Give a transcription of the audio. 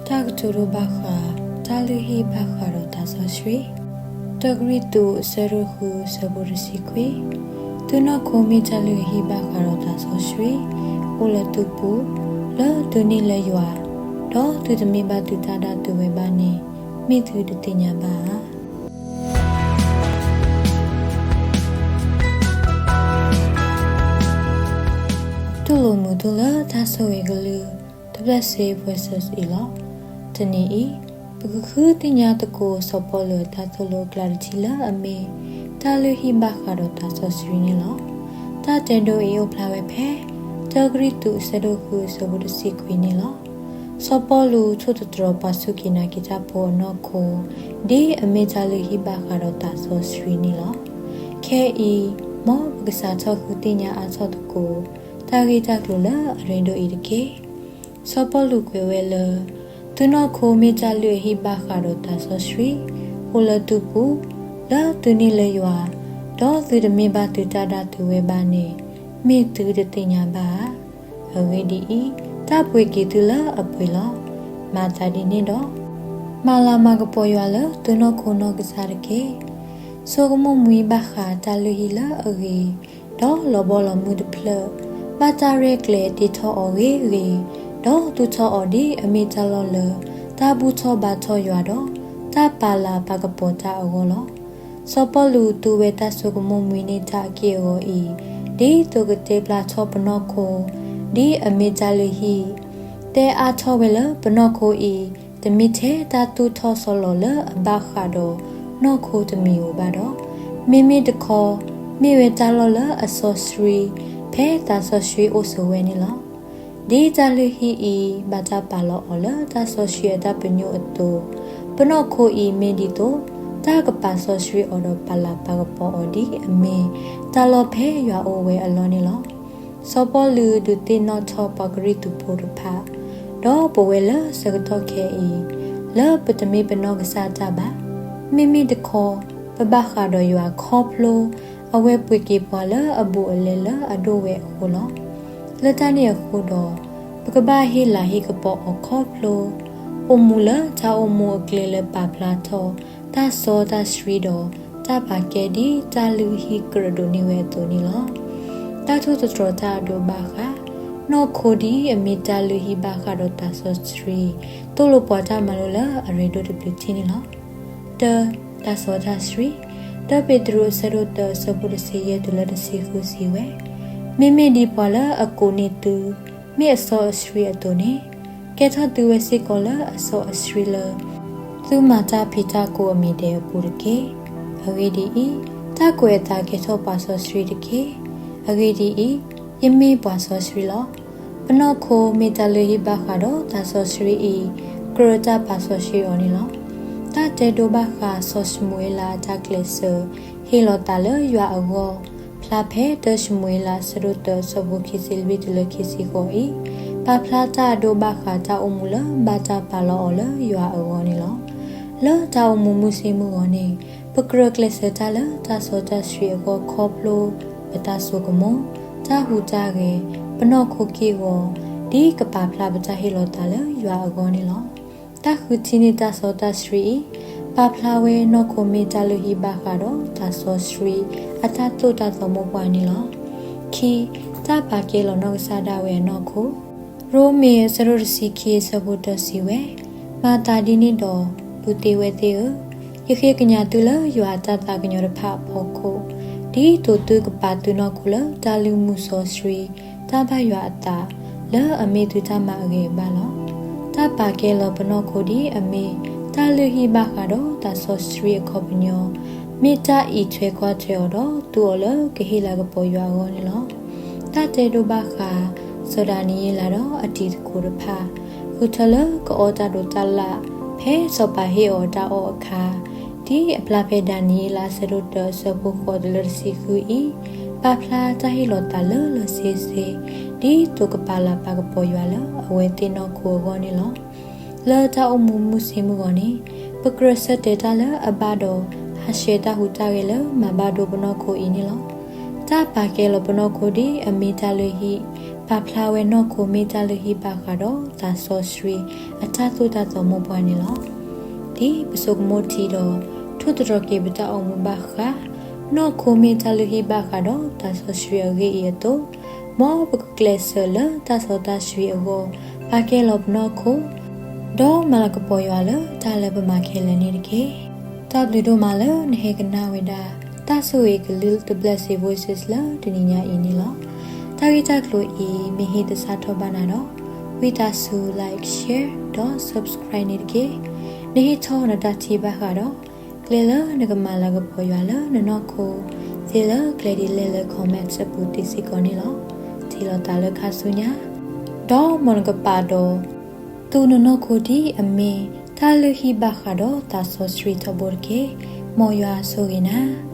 တၢ်ကတိၤဒိဘၣ်ဃး တၢ်လုၢ်ဟံၣ်ဘၣ်ဃးဒီးသးစီဆှံ, တၢကရံၣ်သူး အဆၢဒိၣ်ဃု အဆၢဖိတဆံခွံ, သုနီၢ်ခိမ့ၢ်တၢ်လုၢ်ဟံၣ်ဘၣ်ဃးဒီးသးစီဆှံ, အိၣ်လၢသုပူၤ, လၢသုန့ၢ်လၢယွၤ, ဒီးသုတမ့ၢ်ဘၣ်သုတၢ်ဒၣ်သုဝဲဘၣ်န့ၣ်, မ့ၢ်သုတသ့ၣ်ညါဘၣ်ဧါ. တူၢ်လိာ်မုာ်သုလၢတၢ်ဆိၣ်ဂ့ၤကလုၢ် The Blessed Voices အံၤလီၤ. တနံၤအံၤ, ပကဃုသ့ၣ်ညါသကိးစီၤပီလူးအတၢ်သိၣ်လိအကျါတထံၣ်လၢအမ့ၢ် တၢ်လုၢ်ဟံၣ်ဘၣ်ဃးဒီးသးစီဆှံန့ၣ်လီၤ. တၢ်တဲဒိအံၤအိၣ်ဖျါဝဲဖဲ တၢကရံၣ်သူး အဆၢဒိၣ်ဃု အဆၢဖိတဆံခွံန့ၣ်လီၤ. စီၤပီလူးထိၣ်သတြီၤပှၤစူၢ်က့ၤနာ်က့ၤတၢ်ဖိအနီၢ်ခိ ဒ်အမ့ၢ်တၢ်လုၢ်ဟံၣ်ဘၣ်ဃးဒီးသးစီဆှံန့ၣ်လီၤ. ခဲအံၤ, မ်ပကစးထီၣ်ဃုသ့ၣ်ညါအါထီၣ်သကိး တၢ်ဂ့ၢ်တၢ်ကျိၤလၢအရ့ဒိၣ်အံၤတက့ၢ်. စီၤပီလူးကွဲးဝဲလၢ သုနီၢ်ခိမ့ၢ်တၢ်လုၢ်အဟံၣ်ဘၣ်ဃးဒီးသးစီဆှံ, အိၣ်လၢသုပူၤ, လၢသုန့ၢ်လၢယွၤ, ဒီးသုတမ့ၢ်ဘၣ်သုတၢ်ဒၣ်သုဝဲဘၣ်န့ၣ်, မ့ၢ်သုတသ့ၣ်ညါဘၣ်ဧါ. အဂ့ၢ်ဒ်အံၤ, တၢ်ပှ့ၤက့ၤသုလၢအပှ့ၤလီၤ. မၤသးဒ်န့ၣ်ဒီး, မၤလၤမၤကပီၤယွၤလၢသုနီၢ်ခိနီၢ်ကစၢ်တက့ၢ်. ဆိကမိၣ်မှံဘၣ်ဃးတၢ်လုၢ်ဟံၣ်လၢအဂ့ၤ, ဒီးလီၤဘီလီၤမုၢ်တဖျၢၣ်, ဘၣ်တၢ်ရဲၣ်ကျဲၤတ့ထီၣ်အီၤဂ့ၤဂ့ၤ, ဒီးသူၣ်ထီၣ်အီၤဒ်အမ့ၢ်တၢ်လီၢ်လၢ တၢ်ဘူၣ်ထီၣ်ဘါထီၣ်ယွၤဒီး တၢ်ပာ်လၤပာ်ကပီၤတၢ်အဂီၢ်လီၤ. စီၤပီလူးသူဝဲတၢ်ဆိကမိၣ်မှံန့ၢ်တၢ်အက့ၢ်အဂီၤအံၤ, ဒ်သိးကတဲဖျါထီၣ်ပနီၢ်ခိ ဒ်အမ့ၢ်တၢ်လုၢ်ဟံၣ်, တဲအါထီၣ်ဝဲလၢပနီၢ်ခိအံၤ တမ့ၢ်ထဲတၢ်သူၣ်ထီၣ်စီလီၤလၢအဘၣ်ဃးဒီးနီၢ်ခိတမံၤဧိၤဘၣ်ဒီး, မ့မ့ၢ်တခီ မ့ၢ်ဝဲတၢ်လီၢ်လၢအစီဆှံ ဖဲသးစီဆှံအိၣ်ဆိးဝဲန့ၣ်လီၤ. ဒ်တၢ်လုၢ်ဟံၣ်အံၤ ဘၣ်တၢ်ပာ်လီၤအီၤလၢတၢ်စီဆှံအတၢ်ပညိၣ်အသိး, ပနီၢ်ခိအံၤမ့ၢ်ဒ်သိး တၢ်ကပာ်စီဆှံအီၤဒီးပာ်လၤပာ်ကပီၤအီၤဒ်အမ့ၢ် တၢ်လီၢ်ဖဲယွၤအိၣ်ဝဲအလီၢ်န့ၣ်လီၤ. စီၤပီလူးဒုးသ့ၣ်နီၣ်ထီၣ်ပှၤကရံၣ်သူးဖိတဖၣ်, ဒီးပဝဲလၢဆၢကတီၢ်ခဲအံၤ, လၢပတမ့ၢ်ပနီၢ်ကစၢ်တၢ်ဘၣ်, မ့မ့ၢ်တခီ ပဘၣ်ဃးဒီးယွၤခီဖျိ အဝဲပှ့ၤက့ၤပှၤလၢအဘူးအလဲလၢအဒိၣ်ဝဲအဃိလီၤ. လၢတၢ်န့ၣ်အဃိဒီး, ပကဘၣ်ဟ့ၣ်လၤဟ့ၣ်ကပီၤအီၤခီဖျိ, အိၣ်မူလၢတၢ်အိၣ်မူအကျဲလၢပာ်ဖျါထီၣ် တၢ်စီတၢ်ဆှံဒီး တၢ်ပာ်ကဲဒ်တၢ်လုၢ်ဟံၣ်ကြၢးဒိးန့ၢ်ဝဲအသိးန့ၣ်လီၤ. တၢ်ထိၣ်သတြီၤတၢ်အဒိဘၣ်ဃး နီၢ်ခိဒ်အမ့ၢ်တၢ်လုၢ်ဟံၣ်ဘၣ်ဃးဒီးသးစီဆှံ သိၣ်လိပှၤတၢ်မၤလိလၢအရ့ဒိၣ်တဘျုးထံၣ်န့ၣ်လီၤ. တၢ, တၢ်စီတၢ်ဆှံ, တၢ်ပ့းတရူးအဆၢဒိၣ်သၢအဆၢဖိတဆံယဲၢ်တုၤလၢတဆံဃုစံးဝဲ, မ့မ့ၢ်ဒ်ပှၤလၢအကိးန့ၢ်သု မ့ၢ်အစီအဆှံအသိးန့ၣ်, ကဲထီၣ်သုဝဲစ့ၢ်ကီးလၢအစီအဆှံလၢ သုမၤတၢ်ဖံးတၢ်ကိးအမံၤဒဲးအပူၤတက့ၢ်. အဂ့ၢ်ဒ်အံၤ, တၢ်ကွဲးအသးကဲထီၣ်ပှၤစီဆှံတက့ၢ်. အဂ့ၢ်ဒ်အံၤ, ယမ့ၢ်ပှၤစီဆှံလီၤ. ပနီၢ်ခိမ့ၢ်တၢ်လုၢ်ဟံၣ်ဘၣ်ဃးဒီးသးစီဆှံအံၤ ကြၢးတၢ်ပာ်စီဆှံအီၤန့ၣ်လီၤ. တၢ်တဲဒိဘၣ်ဃးစီၤၡမူၤအ့လးအတၢ်ကျဲးစၢး ဟ့ၣ်လီၤသးလၢယွၤအဂီၢ် ဖျါဖဲတၢၡမူၤအ့လးအဆၢဒိၣ်သၢအဆၢဖိခံဆံလွံၢ်တုၤလၢခံဆံဃိးအံၤ, ပာ်ဖျါတၢ်အဒိဘၣ်ဃးတၢ်အိၣ်မူလၢဘၣ်တၢ်ပာ်လီၤအီၤလၢယွၤအဂီၢ်န့ၣ်လီၤ. လၢတၢ်အိၣ်မူမုၢ်ဆ့ၣ်မုၢ်ဂီၤန့ၣ်, ပကြၢးကျဲးစၢးတၢ်လၢတၢ်စီတၢ်ဆှံအဂီၢ်ခီဖျိ ပတၢ်ဆိကမိၣ်, တၢ်ဟူးတၢ်ဂဲၤ, ပနီၢ်ခိက့ၢ်ဂီၤ, ဒ်ကပာ်ဖျါပတၢ်ဟ့ၣ်လီၤသးလၢယွၤအဂီၢ်န့ၣ်လီၤ. တၢ်ဃုထံၣ်န့ၢ်တၢ်စီတၢ်ဆှံအံၤ, ပာ်ဖျါဝဲနီၢ်ခိမ့ၢ်တၢ်လုၢ်ဟံၣ်ဘၣ်ဃးဒီးသးစီဆှံ အတၢ်သိၣ်တၢ်သီမိၢ်ပှၢ်န့ၣ်လီၤ. ခံ, တၢ်ပာ်ကဲလီၤနီၢ်ကစၢ်ဒၣ်ဝဲအနီၢ်ခိ ရိမ့ၤအဆၢဒိၣ်တဆံခံအဆၢဖိတၢ စံးဝဲ, မၤသးဒ်န့ၣ်ဒီး, ပုၢ်သ့ၣ်ဝဲၢ်သ့ၣ်ဧၢ, ယဃ့ကညးသုလၢယွၤအတၢ်သးကညီၤတဖၣ်အဖီခိၣ်, ဒ်သိးသုကပာ်သုနီၢ်ခိလၢတၢ်လုၢ်မူစီဆှံ, တၢ်ဘၣ်ယွၤအသး, လၢအမ့ၢ်သုတၢ်မၤအဂ့ၤအဘၣ်လီၤ. တၢ်ပာ်ကဲလီၤပနီၢ်ခိဒ်အမ့ၢ် တၢ်လုၢ်ဟံၣ်ဘၣ်ဃးဒီးသးစီဆှံအခီပညီ, မ့ၢ်တၢ်အံးထွဲကွၢ်ထွဲအီၤဒီးသူအီၤလၢကဟ့ၣ်လၤကပီၤယွၤအဂီၢ်န့ၣ်လီၤ. တၢ်တဲဒိဘၣ်ဃး စီၤဒၤနံးယ့လးဒီးအတံၤသကိးတဖၣ်, ဃုထၢလၢကအီတၢ်ဒိးတၢ်လၣ် ဖဲစီၤပၤဟ့ၣ်အီၤတၢ်အီၣ်အခါ, ဒ်အဖျါဖဲဒၤနံးယ့လးအဆၢဒိၣ်တၢအဆၢဖိဃိးတုၤလၢတဆံဃုအံၤ, ပာ်ဖျါတၢ်ဟ့ၣ်လီၤသးလၢလၢဆ့ဆ့, ဒ်သိးကပာ်လၤပာ်ကပီၤယွၤလၢအဝဲသ့ၣ်နီၢ်ခိအဂီၢ်န့ၣ်လီၤ. လၢတၢ်အိၣ်မူမုၢ်ဆ့ၣ်မုၢ်ဂီၤန့ၣ်, ပကြၢးဆၢတဲာ်တၢ်လၢအဘၣ်ဒီး ဟးဆှဲးတၢ်ဟူးတၢ်ဂဲၤလၢမၤဘၣ်ဒိပနီၢ်ခိအံၤန့ၣ်လီၤ. တၢ်ပာ်ကဲလီၤပနီၢ်ခိဒ်အမ့ၢ်တၢ်လုၢ်ဟံၣ်, ပာ်ဖျါဝဲနီၢ်ခိမ့ၢ်တၢ်လုၢ်ဟံၣ်ဘၣ်ဃးဒီးသးစီဆှံအတၢ်သိၣ်တၢ်သီမိၢ်ပှၢ်န့ၣ်လီၤ. ဒ်ပဆိကမိၣ်ထံဒီး ထိၣ်သတြီၤက့ၤပတၢ်အိၣ်မူဘၣ်ဃး နီၢ်ခိမ့ၢ်တၢ်လုၢ်ဟံၣ်ဘၣ်ဃးဒီးသးစီဆှံအဂ့ၢ်အံၤအသိး, မ်ပကကျဲးစၢးလၢတၢ်စီတၢ်ဆှံအဂီၢ် ပာ်ကဲလီၤပနီၢ်ခိ ဒီးမၤလၤကပီၤယွၤလၢတၢ်လၢပမၤခဲလၢာ်န့ၣ်တက့ၢ်. တၢ်ဘျုးဒိၣ်မးလၢနဟဲကနၣ်ဝဲဒၣ် တၢ်ဆိၣ်ဂ့ၤကလုၢ် The Blessed Voices လၢတနံၤညါအံၤန့ၣ်လီၤ. တၢ်ဂ့ၢ်တၢ်ကျိၤအံၤ မ့ၢ်ဟ့ၣ်သဆၣ်ထီၣ်ဘၣ်နၤဒီး, ဝံသးစူၤ like, share ဒီး subscribe န့ၣ်တက့ၢ်. နဟ့ၣ်ထီၣ်နတၢ်ထံၣ်ဘၣ်ဃးဒီး ကျဲလၢနကမၤလၤကပီၤယွၤလၢနနီၢ်ခိ သ့လၢကျဲဒ်လဲၣ်လၢ comments အပူၤသ့စ့ၢ်ကီးန့ၣ်လီၤ. တ့ၢ်လီၤသးလၢခါဆူညါ, ဒီးမ်နကပာ်ဒီး သူၣ်နနီၢ်ခိဒ်အမ့ၢ်တၢ်လုၢ်ဟံၣ်ဘၣ်ဃးဒီးသးစီဆှံထီဘိတက့ၢ်. မ်ယွၤဆိၣ်ဂ့ၤနၤ.